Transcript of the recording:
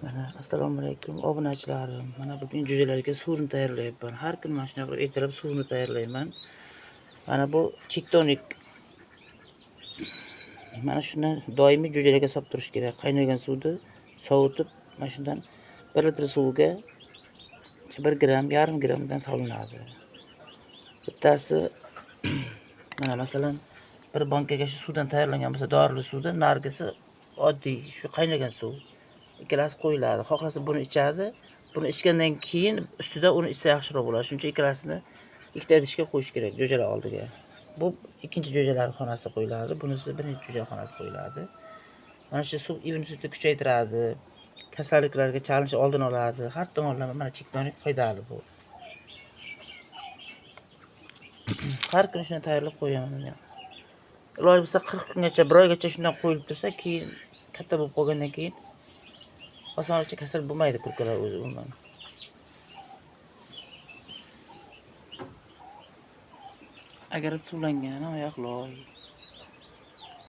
Mana assalomu alaykum obunachilarim. Mana bugun jo'jalarga suvni tayyorlayapman. Har kun mana shunaqa qilib ertalab suvni tayyorlayman. Mana bu chiktonik. Mana shuni doimiy jo'jalarga solib turish kerak. Qaynagan suvni sovutib, mana shundan 1 litr suvga 1 gram, yarim grammdan solinadi. Bittasi mana masalan bir bankaga shu suvdan tayyorlangan bo'lsa, dorili suvdan, narigisi oddiy shu qaynagan suv. Ikkalasi qo'yiladi. Xohlasa buni ichadi. Buni ichgandan keyin ustida uni ichsa yaxshiroq bo'ladi. Shuning uchun ikkalasini ikkita idishga qo'yish kerak jo'jalar oldiga. Bu ikkinchi jo'jalar xonasi qo'yiladi, bunisi birinchi jo'ja xonasi qo'yiladi. Mana shu suv immunitetni kuchaytiradi, kasalliklarga chalinish oldini oladi. Har tomonlama mana chiktonik foydali bu. Har kuni shuni tayyorlab qo'yaman men. Iloji bo'lsa 40 kungacha, bir oygacha shundan qo'yilib tursa, keyin katta bo'lib qolgandan keyin osonlikcha kasal bo'lmaydi kurkalar o'zi umuman. Agar suvlangan, hamma yoq loy.